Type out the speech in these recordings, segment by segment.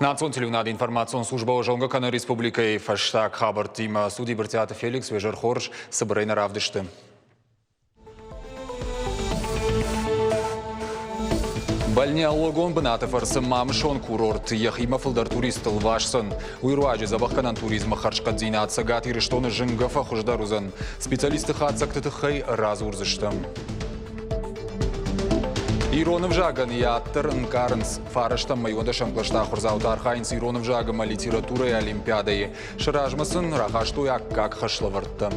Национ телеуынады информацион службӕ зонгӕ кӕны республикӕйы фӕстаг хабӕрттимӕ. Студийы Брытъиаты Феликс, уе зӕр хорз, цыбырӕй нӕ равдысты. Бальнеологон бынаты фӕрцы Мамысон курорт йӕхимӕ фылдӕр туристтыл лвасдзӕн. Уый руаджы дзӕбӕхгӕнӕн туризмы хӕрзхъӕддзинад Цӕгат Ирыстоны зынгӕ фӕхуыздӕр уыдзӕн. Специалистты хатдзӕгты тыххӕй радзурдзыстӕм. Ирон ӕвзагӕн йӕ ад дӕр ӕнкъарынц. Фарӕстӕм мӕй уӕдӕсӕм кълӕсты ахуырдзаутӕ архайынц ирон ӕвзаг ӕмӕ литературӕйы олимпиадӕйы. Сӕ размӕ сын рахастой аккаг хӕслӕвӕрдтӕ.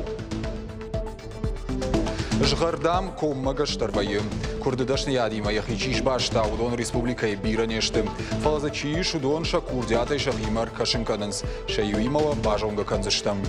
Згъӕрдӕм коммӕгӕсдӕр вӕййы. Куырды дӕсныйадимӕ йӕхи чи сбаста, уыдон республикӕйы бирӕ не сты. Фӕлӕ дзы чи ис, уыдон сӕ курдиатӕй сӕхимӕ ӕркӕсын кӕнынц. Сӕ иуимӕ уӕ базонгӕ кӕндзыстӕм.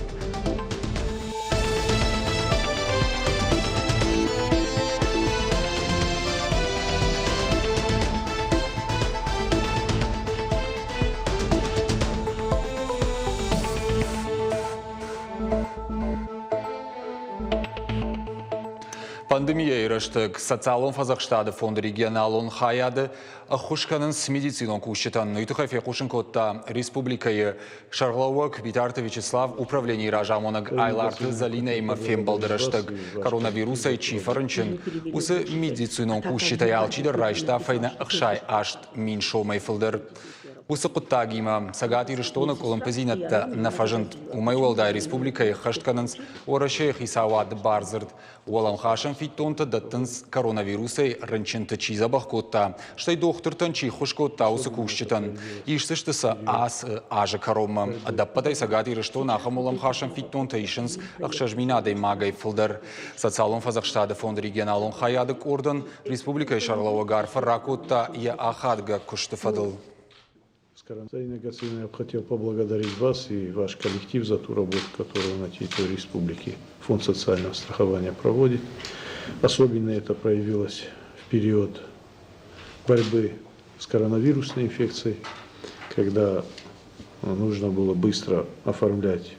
Пандемийӕйы рӕстӕг социалон фӕдзӕхстады фонды регионалон хайады ӕххуыс кӕнынц медицинон кусджытӕн. Уый тыххӕй фехъусын кодта республикӕйы Сӕргълӕууӕг Битарты Вячеслав управленийы разамонӕг Айларты Зӕлинӕимӕ фембӕлды рӕстӕг коронавирусӕй чи фӕрынчын, уыцы медицинон кусджытӕй алчидӕр райста фӕйнӕ 68 000 сомӕй фылдӕр. Уыцы хъуыддагимӕ Цӕгат Ирыстоны къуылымпыдзинӕдтӕ нӕ фӕзынд. Уымӕй уӕлдай республикӕйы ӕххӕст кӕнынц Уӕрӕсейы хицауады бардзырд Уӕлӕмхасӕн фиддонтӕ дӕттынц, коронавирусӕй рынчынты чи дзӕбӕх кодта, стӕй дохтыртӕн чи ххуыс кодта, уыцы кусджытӕн. Исдзысты сӕ ацы азы кӕронмӕ. Ӕдӕппӕтӕй Цӕгат Ирыстоны ахӕм уӕлӕмхасӕн фиддонтӕ исынц 6 000 адӕймагӕй фылдӕр. Социалон фӕдзӕхстады фонды регионалон хайады къордӕн республикӕйы сӕргълӕууӕг арфӕ ракодта йӕ ахадгӕ куысты фӕдыл. Зарина Гацина, я бы хотел поблагодарить вас и ваш коллектив за ту работу, которую на территории республики Фонд социального страхования проводит. Особенно это проявилось в период борьбы с коронавирусной инфекцией, когда нужно было быстро оформлять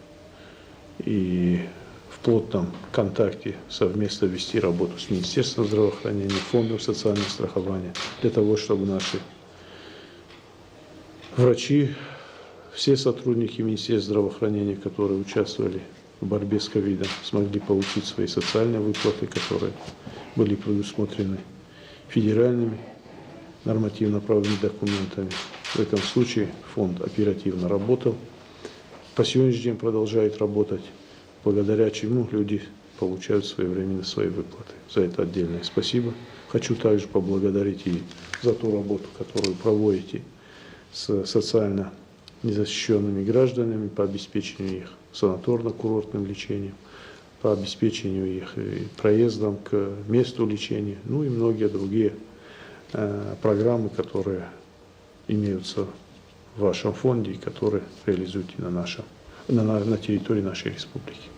и в плотном контакте совместно вести работу с Министерством здравоохранения, Фондом социального страхования, для того, чтобы наши врачи, все сотрудники Министерства здравоохранения, которые участвовали в борьбе с ковидом, смогли получить свои социальные выплаты, которые были предусмотрены федеральными нормативно-правовыми документами. В этом случае фонд оперативно работал, по сегодняшний день продолжает работать, благодаря чему люди получают своевременно свои выплаты. За это отдельное спасибо. Хочу также поблагодарить и за ту работу, которую проводите с социально незащищенными гражданами по обеспечению их санаторно-курортным лечением, по обеспечению их проездом к месту лечения, ну и многие другие программы, которые имеются в вашем фонде и которые реализуете на, нашем, на, на территории нашей республики.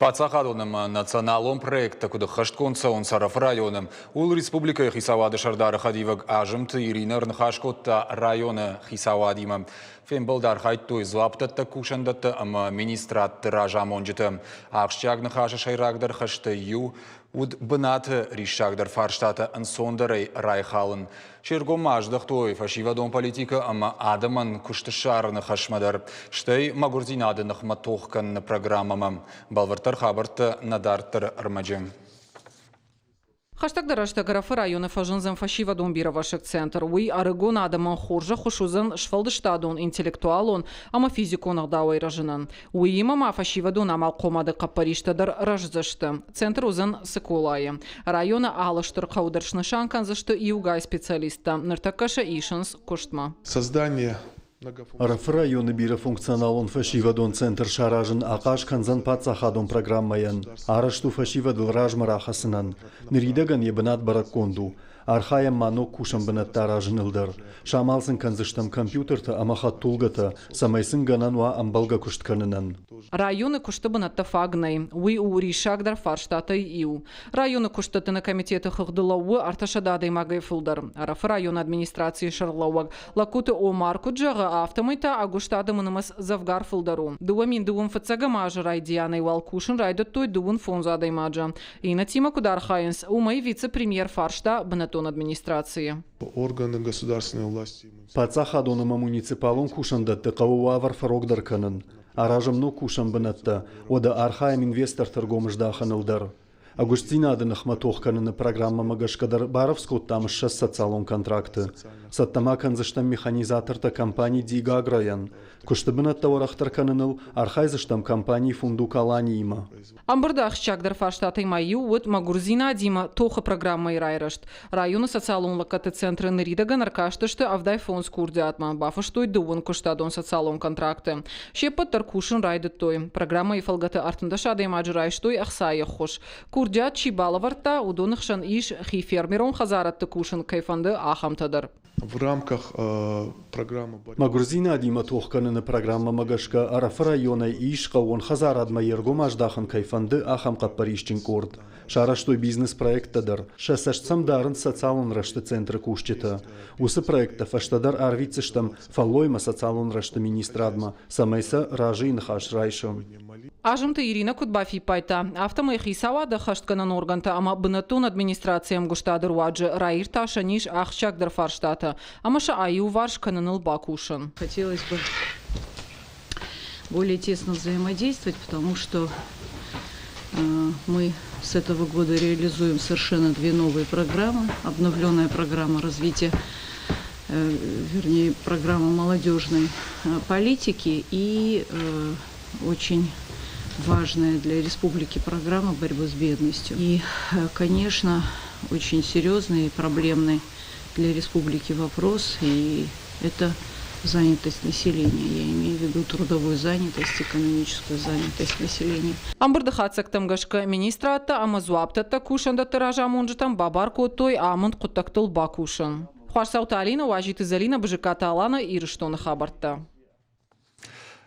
Паддзахадон ӕмӕ националон проекттӕ куыд ӕххӕстгонд цӕуынц Ӕрӕфы районы, ууыл республикӕйы хицауады сӕрдары хӕдивӕг Азымты Иринӕ ӕрныхас кодта районы хицауадимӕ. Фембӕлды архайдтой дзуапдӕттӕг кусӕндӕттӕ ӕмӕ министрадты разамонджытӕ. Ахсджиаг ныхасы сӕйрагдӕр хӕстӕй иу уыд бынаты риссагдӕр фарстатӕ ӕнцондӕрӕй райхалын. Се ргом ма аздӕхтой фӕсивӕдон политикӕ ӕмӕ адӕмӕн куыст ссарыны хӕсмӕ дӕр, стӕй мӕгуырдзинады ныхмӕ тох кӕныны программӕмӕ. Бӕлвырддӕр хабӕрттӕ нӕ дарддӕры ӕрмӕджы. Хӕстӕгдӕр рӕстӕг Ӕрӕфы районы фӕзындзӕн фӕсивӕдон бирӕвӕрсыг центр. Уый ӕрыгон адӕмӕн хорз ӕххуыс уыдзӕн сфӕлдыстадон, интеллектуалон ӕмӕ физикон ӕгъдауӕй рӕзынӕн. Уыимӕ ма фӕсивӕдон амалхъомады хъӕппӕристӕ дӕр рӕздзысты. Центр уыдзӕн Цыколайы. Районы алы стыр хъӕу дӕр снысан кӕндзысты иугай специалисттӕ. Ныртӕккӕ сӕ исынц куыстмӕ. Создание Ӕрӕфы районы бирӕфункционалон фӕсивӕдон центр саразын ахъаз кӕндзӕн паддзахадон программӕйӕн. Арӕзт у фӕсивӕдыл размӕ рахӕцынӕн. Ныридӕгӕн йӕ бынат бӕрӕггонд у. Архайӕм ма ног кусӕн бынӕттӕ аразыныл дӕр. Самал сын кӕндзыстӕм компьютертӕ ӕмӕ хӕдтулгӕтӕ, цӕмӕй сын гӕнӕн уа ӕмбӕлгӕ куыст кӕнынӕн. Районы куысты бынӕттӕ фаг нӕй. Уый у риссагдӕр фарстатӕй иу. Районы куыстдӕттыны комитеты хыгъды лӕууы 300 адӕймагӕй фылдӕр. Ӕрӕфы районы администрацийы сӕргълӕууӕг Лӕгкуты Омар куыд зӕгъы, афтӕмӕй та ӕгуыст адӕмы нымӕц дзӕвгар фылдӕр у. 2021 азы райдианӕй уал кусын райдыдтой 25 адӕймаджы. Иннӕтимӕ куыд архайынц, уымӕй вице-премьер фарста бынӕттон. бынӕттон администрацийы. Органы государственной власти. Паддзахадон ӕмӕ муниципалон кусӕндӕтты хъӕуы уавӕр фӕрогдӕр кӕнын. Аразӕм ног кусӕн бынӕттӕ, уӕдӕ архайӕм инвесторты ӕргом здахыныл дӕр. Ӕгуыстдзинады ныхмӕ тох кӕныны программӕмӕ гӕсгӕ дӕр барӕвдз кодтам 20 социалон контракты. Цӕттӕ ма кӕндзыстӕм механизатортӕ компани «Дигагро-йӕн». Куысты бынӕттӕ уӕрӕхдӕр кӕныныл архайдзыстӕм компани «Фундук Алани-имӕ». Ӕмбырды ахсджиагдӕр фарстатӕй ма иу уыд мӕгуырдзинадимӕ тохы программӕйы райрӕзт. Районы социалон лӕггӕдты центры ныридӕгӕн ӕркастысты 75 курдиатмӕ, бафыстой дыууын куыстадон социалон контракты. Се ппӕт дӕр кусын райдыдтой. Программӕйы фӕлгӕты 13 адӕймаджы райстой ӕхцайы ӕххуыс. Курдиат чи балӕвӕрдта, уыдоны хсӕн ис хи фермерон хӕдзарадты кусын кӕй фӕнды, ахӕмтӕ дӕр. В рамках программы Мӕгуырдзинадимӕ тох кӕныны программӕмӕ гӕсгӕ Ӕрӕфы районӕй ис хъӕууон хӕдзарадмӕ йе ргом аздахын кӕй фӕнды, ахӕм хъӕппӕрисджын къорд. Сарӕзтой бизнес-проекттӕ дӕр, сӕ цӕст сӕм дарынц социалон рӕзты центры кусджытӕ. Уыцы проекттӕ фӕстӕдӕр арвитдзыстӕм фӕллоймӕ социалон рӕзты министрадмӕ, цӕмӕй сӕ разыйы ныхас райсӕм. Азымты Иринӕ куыд бафиппайдта, афтӕмӕй хицауады ӕххӕстгӕнӕн органтӕ ӕмӕ бынӕттон администрацийы ӕмгуыстады руаджы раиртасӕн ис ахсджиагдӕр фарстатӕ ӕмӕ сӕ аиуварс кӕныныл бакусын. Хотелось бы более тесно взаимодействовать, потому что мы с этого года реализуем совершенно две новые программы. Обновленная программа развития, вернее, программа молодежной политики и очень важная для республики программа борьбы с бедностью. И, конечно, очень серьезный и проблемный для республики вопрос, и это занятость населения. Я имею в виду трудовую занятость, экономическую занятость населения. Ӕмбырды хатдзӕгтӕм гӕсгӕ министрадтӕ ӕмӕ дзуапдӕттӕг кусӕндӕтты разамонджытӕм бабар кодтой амынд хъуыддӕгтыл бакусын. Хуасдзауты Алинӕ, Уазиты Зӕлинӕ, Бызыккаты Алана, Ирыстоны хабӕрттӕ.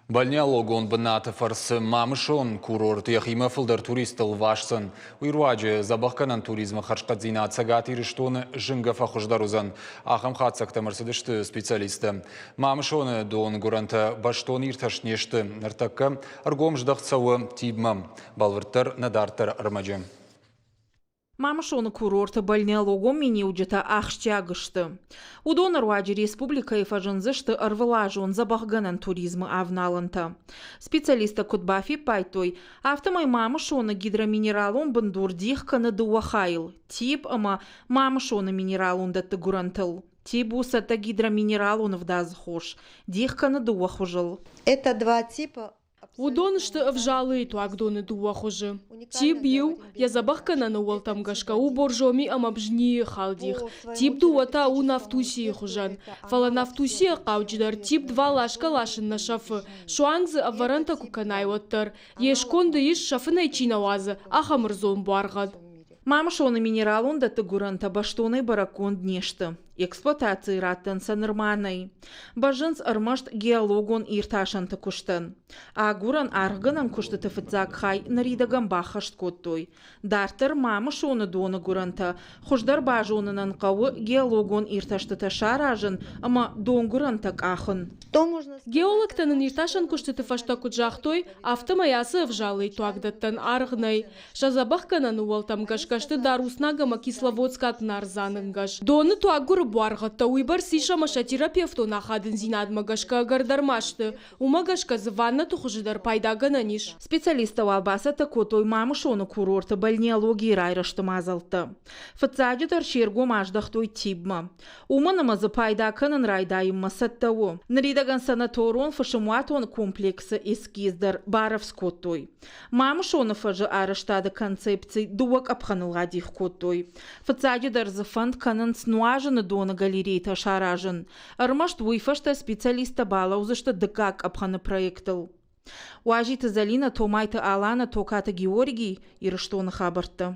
Бальнеологон бынаты фӕрцы Мамысон курорт йӕхимӕ фылдӕр туристтыл лвасдзӕн. Уый руаджы дзӕбӕхгӕнӕн туризмы хӕрзхъӕддзинад Цӕгат Ирыстоны зынгӕ фӕхуыздӕр уыдзӕн. Ахӕм хатдзӕгтӕм ӕрцыдысты специалисттӕ. Мамысоны донгуырӕнтӕ бӕстон иртӕст не сты. Ныртӕккӕ ӕргом здӕхт цӕуы ТИБ-мӕ. Бӕлвырддӕр нӕ дарддӕр ӕрмӕджы. Мамысоны курорты бальнеологон миниуджытӕ ахсджиаг сты. Уыдоны руаджы республикӕйы фӕзындзысты ӕрвылазон дзӕбӕхгӕнӕн туризмы авналӕнтӕ. Специалисттӕ куыд бафиппайдтой, афтӕмӕй Мамысоны гидроминералон бындур дих кӕны дыууӕ хайыл – тип ӕмӕ Мамысоны минералон дӕтты гуырӕнтыл. Тип у цӕттӕ гидроминералон ӕвдадзы хос, дих кӕны дыууӕ хуызыл. Это два типа. Уыдон сты ӕвзалыйы туагдоны дыууӕ хуызы. Тип иу, йӕ дзӕбӕхгӕнӕны ууӕлтӕм гӕсгӕ у боржоми ӕмӕ бжнийы халдих. Тип дыууӕ та у нафтусийы хуызӕн. Фӕлӕ нафтусийӕ хъауджыдӕр тип два ласгӕ-ласын нӕ сӕфы, суанг дзы ӕвӕрӕнтӕ куы кӕнай, уӕддӕр. Йе сконды ис, сӕфын ӕй чи нӕ уадзы, ахӕм ӕрдзон буаргъӕд. Мамысоны минералон дӕтты гуырӕнтӕ бӕстонӕй бӕрӕггонд не сты. Эксплуатацийы раттӕн сӕ нырма нӕй. Бӕззынц ӕрмӕст геологон иртасӕнты куыстӕн. Агурӕн аргъгӕнӕн куыстыты фыццаг хай ныридӕгӕн баххӕст кодтой. Дарддӕр Мамысоны доны гуырӕнтӕ хуыздӕр базонынӕн хъӕуы геологон иртӕстытӕ саразын ӕмӕ донгуырӕнтӕ къахын. Геологтӕ нын иртасӕн куыстыты фӕстӕ куыд загътой, афтӕмӕй ацы ӕвзалыйы туагдӕттӕн аргъ нӕй. Сӕ дзӕбӕхгӕнӕн ууӕлтӕм гӕсгӕ сты Даруснаг ӕмӕ Кисловодскаг нарзаны нгӕс. Доны туаггуыры буаргъӕдтӕ уыйбӕрц ис ӕмӕ сӕ терапевтон ахадындзинадмӕ гӕсгӕ ӕгӕрдӕр ма сты. Уымӕ гӕсгӕ дзы ваннӕты хуызы дӕр пайдагӕнӕн ис. Специалисттӕ уал бацӕттӕ кодтой Мамысоны курорты бальнеологийы райрӕзты мадзӕлттӕ. Фыццаджыдӕр се ргом аздӕхтой ТИБ-мӕ. Уымӕн ӕмӕ дзы пайда кӕнын райдайынмӕ цӕттӕ у. Ныридӕгӕн санаторон-фысымуатон комплексы эскиз дӕр барӕвдз кодтой. Мамысоны фӕзы арӕзтады концепци дыууӕ къӕпхӕныл адих кодтой. Фыццаджыдӕр дзы фӕнд кӕнынц нуазыны доны галерейтӕ саразын. Ӕрмӕст уый фӕстӕ специалисттӕ балӕудзысты дыккаг къӕпхӕны проектыл. Уазиты Зӕлинӕ, Томайты Алана, Токаты Георгий, Ирыстоны хабӕрттӕ.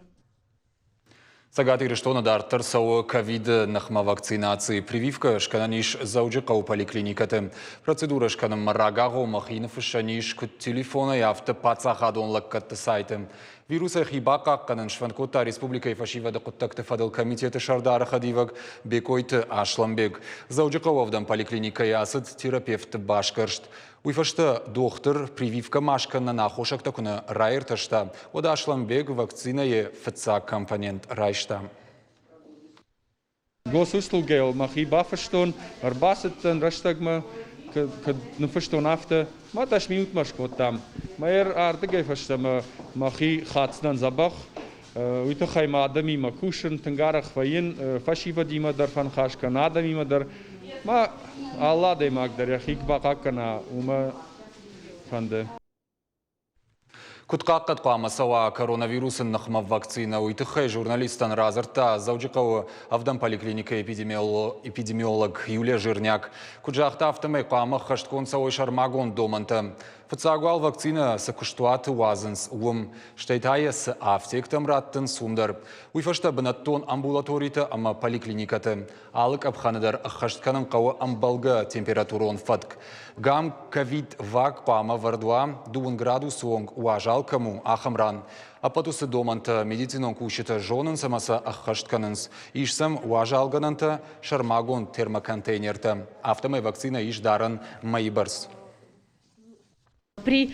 Цӕгат Ирыстоны дарддӕр цӕуы ковиды ныхмӕ вакцинаци. Прививкӕ скӕнӕн ис Дзӕуджыхъӕуы поликлиникӕты. Процедурӕ скӕнынмӕ рагагъоммӕ хи ныффыссӕн ис куыд телефонӕй, афтӕ паддзахадон лӕггӕдты сайты. Вирусӕй хи бахъахъхъӕнын сфӕнд кодта республикӕйы фӕсивӕды хъуыддӕгты фӕдыл комитеты сӕрдары хӕдивӕг Бекъойты Аслӕнбег. Дзӕуджыхъӕуы ӕвдӕм поликлиникӕйы ацыд терапевтты басгӕрст. Уый фӕстӕ дохтыр прививкӕ ма скӕнынӕн аххосӕгтӕ куы нӕ раиртӕста, уӕд Аслӕнбег вакцинӕйы фыццаг компонент райста. Госуслугӕйыл мӕхи бафыстон, ӕрбацыдтӕн рӕстӕгмӕ, куыд ныффыстон, афтӕ. Ма 10 минутмӕ скодтам. Мӕ ардыгӕй фӕстӕмӕ мӕхи хатдзынӕн дзӕбӕх. Уый тыххӕй ма адӕмимӕ кусын, тынг арӕх вӕййын, фӕсивӕдимӕ дӕр фӕныхас кӕнын, адӕмимӕ дӕр. Ма алы адӕймаг дӕр йӕхи куы бахъахъхъӕна, уымӕ фӕнды. Куыд хъахъхъӕд хъуамӕ цӕуа коронавирусы ныхмӕ вакцинӕ, уый тыххӕй журналисттӕн радзырдта Дзӕуджыхъӕуы ӕвдӕм поликлиникӕйы эпидемиолог Юлия Жирняк. Куыд загъта, афтӕмӕй хъуамӕ ӕххӕстгонд цӕуой сӕрмагонд домӕнтӕ. Фыццаг уал вакцинӕ цы куыстуаты уадзынц, уым, стӕй та йӕ цы афтектӕм раттынц, уым дӕр. Уый фӕстӕ бынӕттон амбулаторитӕ ӕмӕ поликлиникӕты. Алы къӕпхӕны дӕр ӕххӕст кӕнын хъӕуы ӕмбӕлгӕ температурон фӕтк. Гам ковид-вак хъуамӕ вӕрд уа, дыууын градусы онг уазал кӕм у, ахӕм ран. Ӕппӕт уыцы домӕнтӕ медицинон кусджытӕ зонынц ӕмӕ сӕ ӕххӕст кӕнынц. Ис сӕм уазалгӕнӕнтӕ, сӕрмагонд термоконтейнертӕ. Афтӕмӕй вакцинӕ ис дарӕн мӕйы бӕрц. При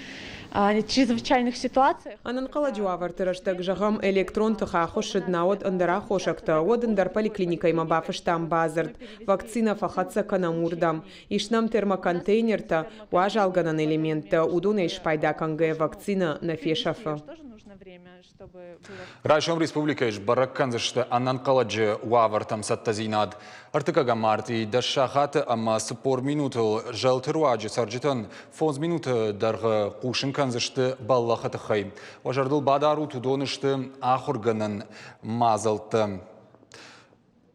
чрезвычайных ситуациях. Ӕнӕнхъӕлӕджы уавӕрты рӕстӕг, зӕгъӕм, электрон тых ахуыссыд, науӕд ӕндӕр аххосӕгтӕ, уӕд ӕндӕр поликлиникӕимӕ бафыстам бадзырд. Вакцинӕ фӕхӕццӕ кӕнӕм уырдӕм. Ис нӕм термоконтейнертӕ, уазалгӕнӕн элементтӕ, уыдонӕй спайда кӕнгӕйӕ вакцинӕ нӕ фесӕфы. Райсом республикӕйы сбӕрӕг кӕндзысты ӕнӕнхъӕлӕджы уавӕртӕм цӕттӕдзинад. Ӕртыккӕгӕм мартъи 10 сахаты ӕмӕ 40 минутыл зӕлты руаджы цӕрджытӕн 5 минуты дӕргъы хъусын кӕндзысты бӕллӕхы тыххӕй. Уӕ зӕрдыл бадарут, уыдон сты ахуыргӕнӕн мадзӕлттӕ.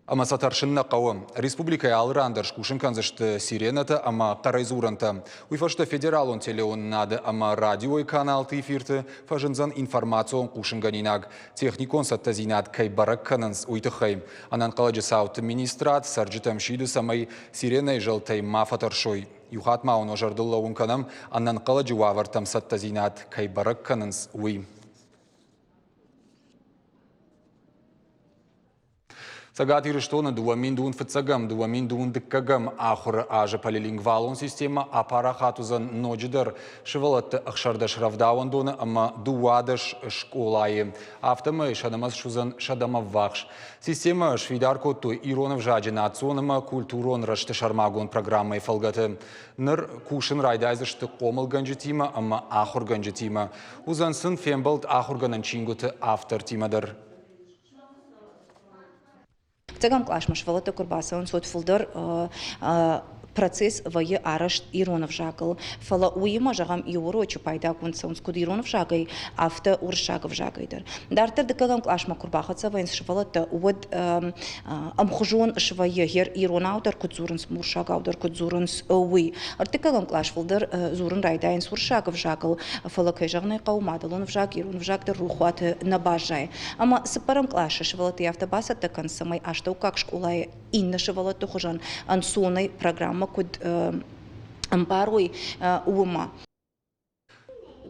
Ӕмӕ сӕ тӕрсын нӕ хъӕуы. Республикӕйы алы ран дӕр скусын кӕндзысты сиренӕтӕ ӕмӕ хъӕрӕйдзурӕнтӕ. Уый фӕстӕ федералон телеуынынады ӕмӕ радиойы каналты эфирты фӕзындзӕн информацион хъусынгӕнинаг, техникон цӕттӕдзинад кӕй бӕрӕг кӕнынц, уый тыххӕй. Ӕнӕнхъӕлӕджы цауты министрад цӕрджытӕм сиды, цӕмӕй сиренӕйы зӕлтӕй ма фӕтӕрсой. Иу хатт ма уын уӕ зӕрдыл лӕууын кӕнӕм, ӕнӕнхъӕлӕджы уавӕртӕм цӕттӕдзинад кӕй бӕрӕг кӕнынц, уый. Цӕгат Ирыстоны 2000 фыццӕгӕм, 2000 дыккӕгӕм ахуыры азы полилингвалон системӕ апарахат уыдзӕн ноджыдӕр сывӕллӕтты 16 рӕвдауӕндоны ӕмӕ 12 скъолайы. Афтӕмӕй сӕ нымӕц суыдзӕн сӕдӕмӕ ввахс. Системӕ сфидар кодтой ирон ӕвзаджы национ ӕмӕ культурон рӕзты сӕрмагонд программӕйы фӕлгӕты. Ныр кусын райдайдзысты хъомылгӕнджытимӕ ӕмӕ ахуыргӕнджытимӕ. Уыдзӕн сын фембӕлд ахуыргӕнӕн чингуыты автортимӕ дӕр. Фыццӕгӕм къласмӕ сывӕллӕттӕ куы ӕрбацӕуынц, уӕд фылдӕр процесс вӕййы арӕзт ирон ӕвзагыл. Фӕлӕ уыимӕ, зӕгъӕм, иу урочы пайдагонд цӕуынц куыд ирон ӕвзагӕй, афтӕ уырыссаг ӕвзагӕй дӕр. Дарддӕр дыккӕгӕм къласмӕ куы рбахӕццӕ вӕййынц сывӕллӕттӕ, уӕд ӕмхуызон свӕййы, гъер иронау дӕр куыд дзурынц, уырыссагау дӕр куыд дзурынц, уый. Ӕртыккӕгӕм кълас фылдӕр дзурын райдайынц уырыссаг ӕвзагыл, фӕлӕ, кӕй зӕгъын ӕй хъӕуы, мадӕлон ӕвзаг, ирон ӕвзаг дӕр рохуаты нӕ баззайы. Ӕмӕ цыппӕрӕм къласы сывӕллӕтты афтӕ бацӕттӕ кӕн, цӕмӕй астӕуккаг скъолайы иннӕ сывӕллӕтты хуызӕн ӕнцонӕй программӕ куыд ӕмбарой, уымӕ.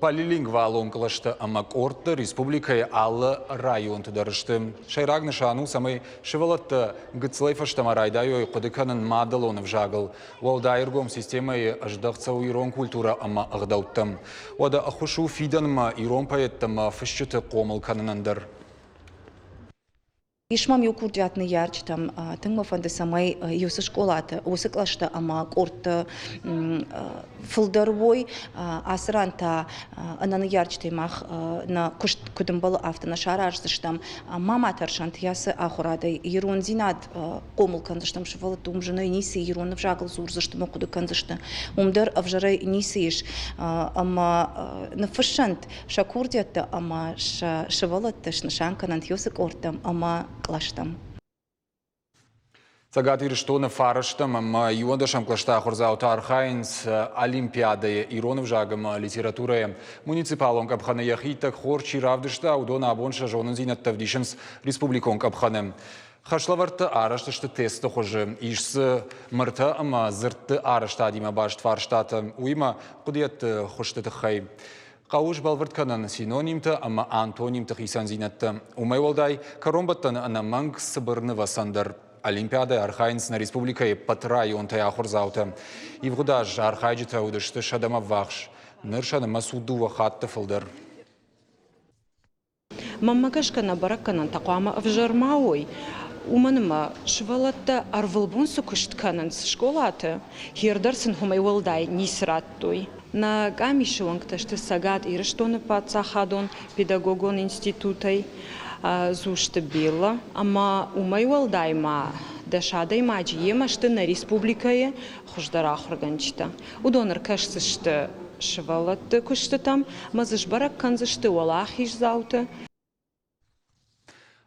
Полилингвалон кълӕстӕ ӕмӕ къордтӕ республикӕйы алы районты дӕр сты. Сӕйраг нысан у, цӕмӕй сывӕллӕттӕ гыццылӕй фӕстӕмӕ райдайой хъуыды кӕнын мадӕлон ӕвзагыл. Уӕлдай ӕргом системӕйы ӕздӕхт цӕуы ирон культурӕ ӕмӕ ӕгъдӕуттӕм. Уӕдӕ ӕххуыс у фидӕнмӕ ирон поэттӕ ӕмӕ фысджыты хъомыл кӕнынӕн дӕр. Ис мӕм иу курдиат ныййарджытӕм. Тынг мӕ фӕнды, цӕмӕй уыцы скъолаты, уыцы кълӕстӕ ӕмӕ къордты фылдӕр уой. Ацы ран та ӕнӕ ныййарджытӕй мах нӕ куыст куыд ӕмбӕлы, афтӕ нӕ сараздзыстӕм. Ма ма тӕрсӕнт йӕ ахуырадӕй. Ирондзинад хъомыл кӕндзыстӕм сывӕллӕтты, уым зынӕй ницы ирон ӕвзагыл дзурдзысты ӕмӕ хъуыды кӕндзысты. Уым дӕр ӕвзӕрӕй ницы ис. Ӕмӕ ныффыссӕнт сӕ курдиӕттӕ ӕмӕ сӕ сывӕллӕтты снысан кӕнӕнт уыцы къордтӕм ӕмӕ кълӕстӕм. Цӕгат Ирыстоны фарӕстӕм ӕмӕ иуӕндӕсӕм кълӕсты ахуырдзаутӕ архайынц Олимпиадӕйы ирон ӕвзаг ӕмӕ литературӕйы. Муниципалон къӕпхӕны йӕхи иттӕг хорз чи равдыста, уыдон абон сӕ зонындзинӕдтӕ ӕвдисынц республикон къӕпхӕны. Хӕслӕвӕрдтӕ арӕзт сты тесты хуызы. Ис дзы мыртӕ ӕмӕ дзырдты арӕзтадимӕ баст фарстатӕ, уыимӕ хъуыдыйӕдты хуызты тыххӕй. Хъӕуы сбӕлвырд кӕнын синонимтӕ ӕмӕ антонимты хицӕндзинӕдтӕ. Уымӕй уӕлдай, кӕронбӕттӕны ӕнӕмӕнг цыбыр нывӕцӕн дӕр. Олимпиадӕйы архайынц нӕ республикӕйы ӕппӕт районтӕй ахуырдзаутӕ. Ивгъуыд аз архайджытӕ уыдысты сӕдӕмӕ ввахс. Ныр сӕ нымӕц у дыууӕ хатты фылдӕр. Мӕнмӕ гӕсгӕ нӕ бӕрӕггӕнӕнтӕ хъуамӕ ӕвзӕр ма уой. Уымӕн ӕмӕ сывӕллӕттӕ ӕрвылбон цы куыст кӕнынц скъолаты, хер дӕр сын уымӕй уӕлдай ницы радтой. Нӕ къамисы уӕнгтӕ сты Цӕгат Ирыстоны паддзахадон педагогон институтӕй Дзусты Беллӕ ӕмӕ уымӕй уӕлдай ма 10 адӕймаджы йемӕ сты нӕ республикӕйы хуыздӕр ахуыргӕнджытӕ. Уыдон ӕркӕсдзысты сывӕллӕтты куыстытӕм ӕмӕ дзы сбӕрӕг кӕндзысты уӕлахиздзауты.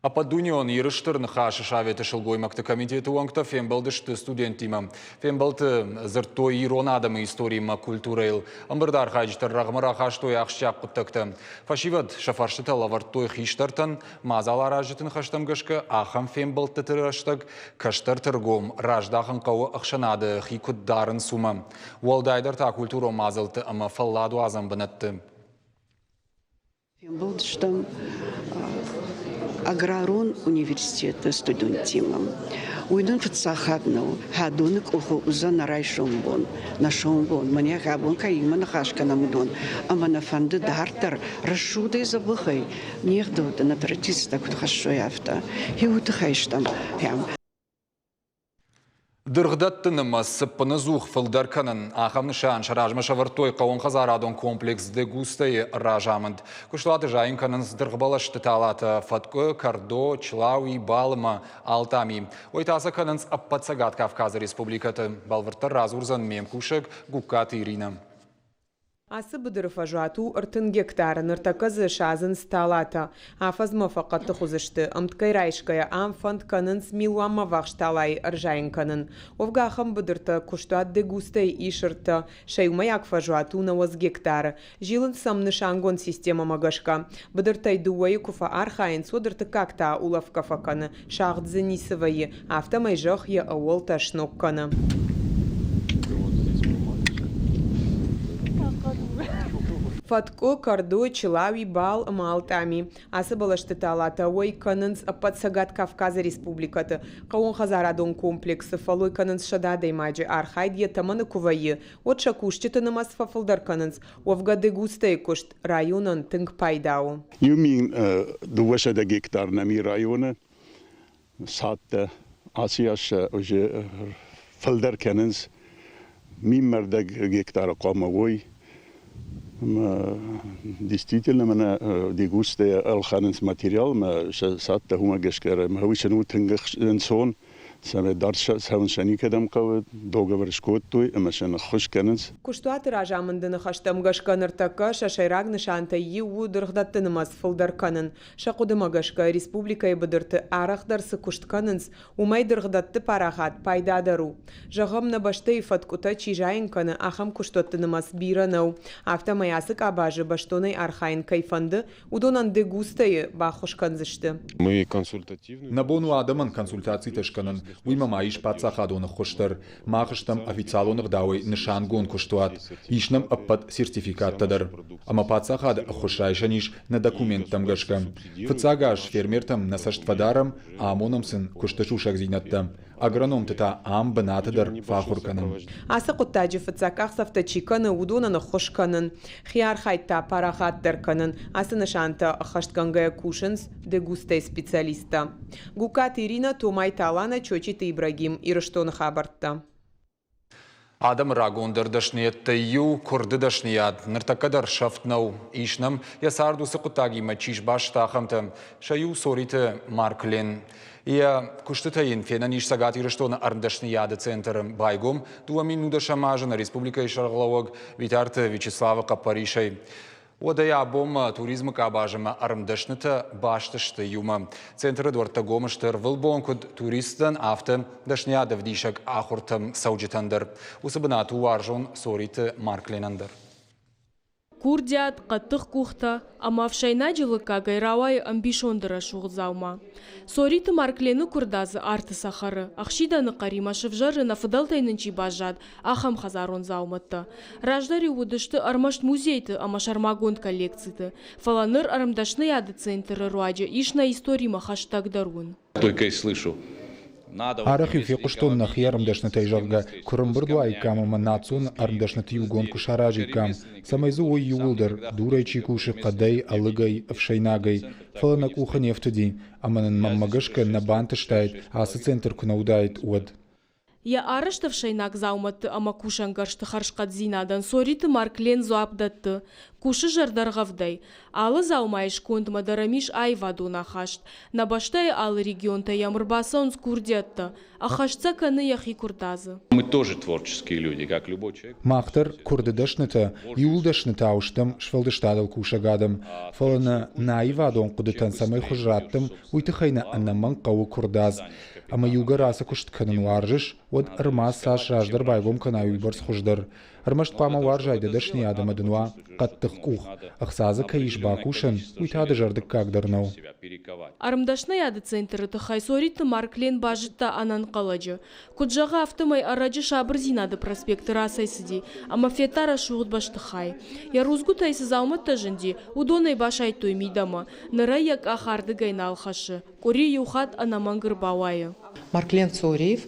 Ӕппӕтдунеон Иры Стыр Ныхасы Советы сылгоймӕгты комитеты уӕнгтӕ фембӕлдысты студенттимӕ. Фембӕлды дзырдтой ирон адӕмы историимӕ культурӕйыл. Ӕмбырды архайджытӕ рӕгъмӕ рахастой ахсджиаг хъуыддӕгтӕ. Фӕсивӕд сӕ фарстытӕ лӕвӕрдтой хистӕртӕн, мадзаларазджыты ныхӕстӕм гӕсгӕ ахӕм фембӕлдтыты рӕстӕг кӕстӕрты ргом раздахын хъӕуы ӕхсӕнады хи куыд дарынц, уымӕ. Уӕлдайдӕр та культурон мадзӕлтты ӕмӕ фӕлладуадзӕн бынӕтты. Фембӕлдыстӕм аграрон университеты студенттимӕ. Уый нын фыццаг хатт нӕу. Хӕдоны къухы уыдзӕн нӕ райсом бон, нӕ сомбон, мӕнӕ абон кӕимӕ ныхас кӕнӕм, уыдон. Ӕмӕ нӕ фӕнды дарддӕр рӕсугъдӕй дзӕбӕхӕй не гъдӕуттӕ, нӕ традицитӕ куыд хӕссой, афтӕ. Уый тыххӕй стӕм. Дыргъдӕтты нымӕц цыппыныдзух фылдӕр кӕнын. Ахӕм нысан сӕ размӕ сӕвӕрдтой хъӕууонхӕдзарадон комплекс Дегуста-йы разамынд. Куыстуаты зайын кӕнынц дыргъбӕлӕсты талатӕ, фӕткъуы, кӕрдо, члауи, бал ӕмӕ алтъами. Уый та сӕ кӕнынц ӕппӕт Цӕгат Кавказы республикӕты. Бӕлвырддӕр радзурдзӕн ме мкусӕг Гугкаты Иринӕ. Ацы быдыры фӕзуат у 30 гектары, ныртӕккӕ дзы садзынц талатӕ. Афӕдзмӕ фӕхъӕддых уыдзысты. Ӕмткӕй райсгӕйӕ ам фӕнд кӕнынц милуанмӕ ввахс талайы ӕрзайын кӕнын. Уӕвгӕ ахӕм быдыртӕ куыстуат Дегустӕй ис ӕртӕ. Сӕ иумӕйаг фӕзуат у 90 гектары. Зилынц сӕм нысангонд системӕмӕ гӕсгӕ. Быдыртӕй дыууӕйы куы фӕархайынц, уӕд ӕртыккаг та улӕфгӕ фӕкӕны. Сагъд дзы ницы вӕййы, афтӕмӕй зӕхх йӕ ӕууӕлтӕ сног кӕны. Фӕткъуы, кӕрдо, чылауи, бал ӕмӕ алтъами. Ацы бӕлӕсты талатӕ уӕй кӕнынц ӕппӕт Цӕгат Кавказы республикӕты. Хъӕууонхӕдзарадон комплексы фӕллой кӕнынц 100 адӕймаджы. Архайд йӕ тӕмӕны куы вӕййы, уӕд сӕ кусджыты нымӕц фӕфылдӕр кӕнынц. Уӕвгӕ Дегустайы куыст районӕн тынг пайда у. 1200 гектар нӕм и районы цадтӕ ацы аз уже фылдӕр кӕнынц минмӕрдӕг гектары хъуамӕ уой. Действительно мӕнӕ дегустӕ ӕлхӕнынц материал мӕ сӕ цадтӕ уымӕ гӕсгӕ ӕмӕ уый сын у тынг ӕнцон, цӕмӕй дард цӕуын сӕ никӕдӕм хъӕуы, договор скодтой ӕмӕ сӕ ныххуыс кӕнынц. Куыстуаты разамынды ныхӕстӕм гӕсгӕ ныртӕккӕ сӕ сӕйраг нысантӕй иу у дыргъдӕтты нымӕц фылдӕр кӕнын. Сӕ хъуыдымӕ гӕсгӕ, республикӕйы быдырты арӕхдӕр цы куыст кӕнынц, уымӕй дыргъдӕтты парахат пайдадӕр у. Зӕгъӕм, нӕ бӕстӕйы фӕткъуытӕ чи зайын кӕны, ахӕм куыстуӕтты нымӕц бирӕ нӕу. Афтӕмӕй ацы къабазы бӕстонӕй архайын кӕй фӕнды, уыдонӕн Дегустайы баххуыс кӕндзысты. Нӕ бон у адӕмӕн консультацитӕ скӕнын, уыимӕ ма ис паддзахадон ӕххуыс дӕр. Мах стӕм официалон ӕгъдауӕй нысангонд куыстуат, ис нӕм ӕппӕт сертификаттӕ дӕр. Ӕмӕ паддзахады ӕххуыс райсӕн ис нӕ документтӕм гӕсгӕ. Фыццаг аз фермертӕм нӕ цӕст фӕдарӕм, амонӕм сын куысты сусӕгдзинӕдтӕ. Агрономты та ам бынаты дӕр фӕахуыр кӕнӕм. Ацы хъуыддаджы фыццаг къахдзӕфтӕ чи кӕны, уыдонӕн ӕххуыс кӕнын, хи архайд та парахатдӕр кӕнын. Ацы нысантӕ ӕххӕстгӕнгӕйӕ кусынц Дегустӕй специалисттӕ. Гугкаты Иринӕ, Томайты Аланӕ, Чочиты Ибрагим, Ирыстоны хабӕрттӕ. Адӕмы рагондӕр дӕсныйӕдтӕй иу куырды дӕсныйад ныртӕккӕ дӕр сӕфт нӕу. Ис нӕм, йӕ цард уыцы хъуыддагимӕ чи сбаста, ахӕмтӕ. Сӕ иу Цориты Марклен. Йӕ куыстытӕ йын фенӕн ис Цӕгат Ирыстоны ӕрмдӕсныйады центры. Байгом 2010 азы нӕ республикӕйы сӕргълӕууӕг Битарты Вячеславы хъӕппӕрисӕй. Уӕдӕй абонмӕ туризмы къабазымӕ ӕрмдӕснытӕ баст сты иумӕ. Центры дуӕрттӕ гом сты ӕрвылбон куыд туристтӕн, афтӕ дӕсныйадӕвдисӕг ахуыртӕм цӕуджытӕн дӕр. Уыцы бынат у уарзон Цориты Маркленӕн дӕр. Курдиат, хъӕддых къухтӕ ӕмӕ ӕфсӕйнаджы лыггагӕй рауайы ӕмбисонды рӕсугъд дзаума. Цориты Марклены куырдадзы арты цӕхӕры, ӕхсидӕны хъӕримӕ сывзӕры нӕ фыдӕлтӕй нын чи баззад, ахӕм хӕдзарон дзаумӕттӕ. Раздӕр-иу уыдысты ӕрмӕст музейты ӕмӕ сӕрмагонд коллекциты, фӕлӕ ныр ӕрмдӕсныйады центры руаджы ис нӕ историмӕ хӕстӕгдӕр уын. Только и слышу. Арӕх-иу фехъуыстон нӕхи ӕрмдӕснытӕй, зӕгъгӕ, куы рымбырд уаиккам ӕмӕ национ ӕрмдӕсныты иугонд куы саразиккам, цӕмӕй дзы уой иууылдӕр, дурӕй чи кусы, хъӕдӕй, ӕлыгӕй, ӕфсӕйнагӕй, фӕлӕ нӕ къухы не фтыди, ӕмӕ нын мӕнмӕ гӕсгӕ нӕ бантыстаид, ацы центр куы нӕ уыдаид, уӕд. Йӕ арӕзт ӕфсӕйнаг дзаумӕтты ӕмӕ кусӕнгӕрзты хӕрзхъӕддзинадӕн Цориты Марклен дзуапп дӕтты, кусы зӕрдӕргъӕвдӕй. Алы дзаумайы скондмӕ дӕр ӕм ис аивадон ахаст. Нӕ бӕстӕйы алы регионтӕй йӕм ӕрбацӕуынц курдиӕттӕ, ӕххӕст сӕ кӕны йӕхи куырдадзы. Мы тоже творческие люди, как любой человек. Мах дӕр куырды дӕснытӕ, иууыл дӕснытау стӕм сфӕлдыстадыл кусӕг адӕм, фӕлӕ нӕ нӕ аивадон хъуыдытӕн цӕмӕй хуыз раттӕм, уый тыххӕй нӕ ӕнӕмӕнг хъӕуы куырдадз. Ӕмӕ иугӕр ацы куыст кӕнын уарзыс, уӕд ӕрмадз цас раздӕр байгом кӕнай, уыйбӕрц хуыздӕр. Ӕрмӕст хъуамӕ уарзай дӕ дӕсныйад ӕмӕ дын уа хъӕддых къух. Ӕхца дзы кӕй ис бакусӕн, уый та дызӕрдыггаг дӕр нӕу. Ӕрмдӕсныйады центры тыххӕй Цориты Марклен базыдта ӕнӕнхъӕлӕджы. Куыд зӕгъы, афтӕмӕй ӕрӕджы Сабырдзинады проспекты рацӕйцыди ӕмӕ федта рӕсугъд бӕстыхай. Йӕ рудзгуытӕй цы дзаумӕттӕ зынди, уыдон ӕй басайдтой мидӕмӕ. Ныр ӕй йӕ къах ардыгӕй нал хӕссы. Къуыри иу хатт ӕнӕмӕнг ӕрбауайы. Марклен Цориев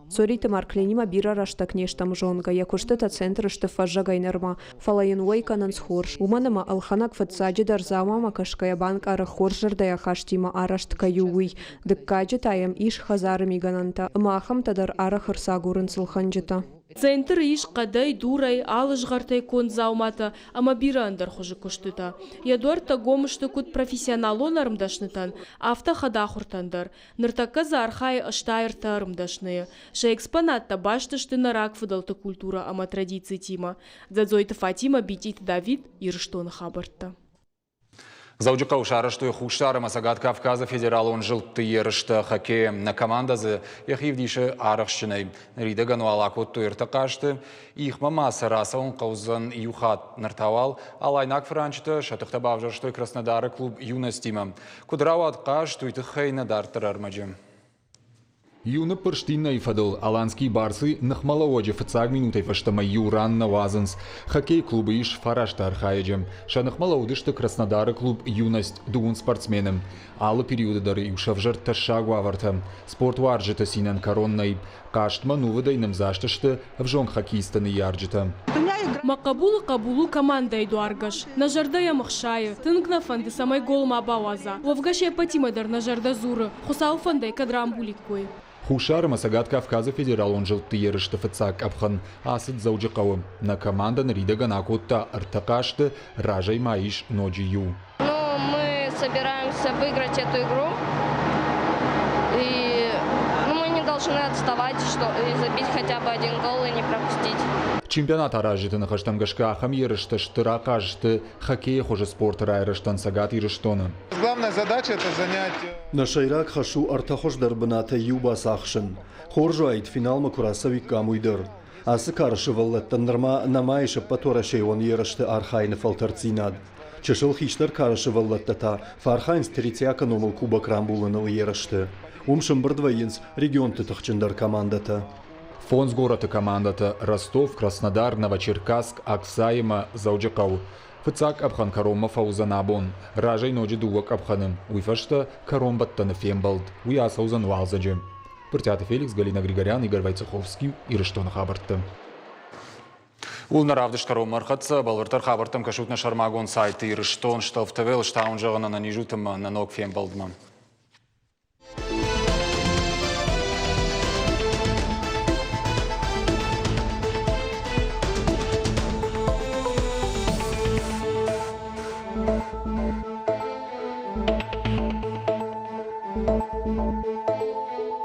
Цориты Маркленимӕ бирӕ рӕстӕг не стӕм зонгӕ, йӕ куыстытӕ центры сты фӕззӕгӕй нырмӕ, фӕлӕ йын уӕй кӕнынц хорз, уымӕн ӕмӕ ӕлхӕнӕг фыццаджыдӕр дзаумамӕ кӕсгӕйӕ банкъары хорз зӕрдӕйы ахастимӕ арӕзт кӕй у, уый. Дыккаджы та йӕм ис хӕдзары мигӕнӕнтӕ, ӕмӕ ахӕмтӕ дӕр арӕх ӕрцагурынц ӕлхӕнджытӕ. Центры ис хъӕдӕй, дурӕй, алы згъӕртӕй конд дзауматӕ ӕмӕ бирӕ ӕндӕр хуызы куыстытӕ. Йӕ дуӕрттӕ гом сты куыд профессионалон ӕрмдӕснытӕн, афтӕ хӕдахуыртӕн дӕр. Ныртӕккӕ дзы архайы 83 ӕрмдӕсныйы. Сӕ экспонаттӕ баст сты нӕ рагфыдӕлты культурӕ ӕмӕ традицитимӕ. Дзӕдзойты Фатимӕ, Битъиты Давид, Ирыстоны хабӕрттӕ. Дзӕуджыхъӕуы сарӕзтой Хуссар ӕмӕ Цӕгат Кавказы федералон зылдты ерыстӕ хоккейы. Нӕ командӕ дзы йӕхи ӕвдисы арӕхстджынӕй. Ныридӕгӕн уал акодтой ӕртӕ хъазты. Ихмӕ ма сӕ рацӕуын хъӕудзӕн иу хатт. Ныр та уал алайнаг фыранчытӕ сӕ тыхтӕ бавзӕрстой Краснодары клуб «Юность»-имӕ. Куыд рауад хъазт, уый тыххӕй нӕ дарддӕр ӕрмӕджы. Иу ныппырст иннӕйы фӕдыл Аланский барсы ныхмӕлӕууӕджы фыццаг минутӕй фӕстӕмӕ иу ран нӕ уадзынц. Хоккейы клубы ис фараст архайӕджы. Сӕ ныхмӕ лӕудысты Краснодары клуб «Юность» дыууын спортсмены. Алы периоды дӕр иу сӕвзӕрд тӕссаг уавӕртӕ. Спортуарзджыты цинӕн кӕрон нӕй. Хъазтмӕ нувыдӕй нымдзаст сты ӕвзонг хоккеисты ныййарджытӕ. Мӕ хъӕбулы хъӕбул у командӕйы дуаргӕс. Нӕ зӕрдӕ йӕм ӕхсайы. Тынг нӕ фӕнды, цӕмӕй гол ма бауадза. Уӕвгӕ се ппӕтимӕ дӕр нӕ зӕрдӕ дзуры, Хуыцауы фӕндӕй кӕд рамбуликкой. Хуссар ӕмӕ Цӕгат Кавказы федералон зылдты ерысты фыццаг къӕпхӕн ацыд Дзӕуджыхъӕуы. Нӕ командӕ ныридӕгӕн акодта ӕртӕ хъазты, разӕй ма ис ноджы иу. Ну, мы собираемся выиграть эту игру. И ну, мы не должны отставать что, и забить хотя бы один гол и не пропустить. Чемпионат аразджыты ныхӕстӕм гӕсгӕ ахӕм ерыстӕ стыр ахъаз сты хоккейы хуызы спорты райрӕзтӕн Цӕгат Ирыстоны. Главная задача это занять. Нӕ сӕйраг хӕс у ӕртӕ хуыздӕр бынатӕй иу бацахсын. Хорз уаид, финалмӕ куы рацӕуиккам, уый дӕр. Ацы кары сывӕллӕттӕн нырма нӕма ис ӕппӕтуӕрӕсейон ерысты архайыны фӕлтӕрддзинад. Чысыл хистӕр кары сывӕллӕттӕ та фӕархайынц Третьяка номыл кубок рамбулыныл ерысты. Уым сӕмбырд вӕййынц регионты тыхджындӕр командӕтӕ. Фондз горӕты командӕтӕ Ростов, Краснодар, Новочеркасск, Аксай ӕмӕ Дзӕуджыхъӕу. Фыццаг къӕпхӕн кӕронмӕ фӕуыдзӕн абон. Разӕй ноджы дыууӕ къӕпхӕны. Уый фӕстӕ кӕронбӕттӕны фембӕлд. Уый ацӕудзӕн уалдзӕджы. Брытъиаты Феликс, Галина Григорян, Игорь Войцеховский, Ирыстоны хабӕртты. Ууыл нӕ равдыст кӕронмӕ ӕрхӕццӕ. Бӕлвырддӕр хабӕрттӕм кӕсут нӕ сӕрмагонд сайты Ирыстон, Штов ТВ, Лыстаун зӕгъын ӕнӕниз ут ӕмӕ нӕ ног фембӕлдмӕ.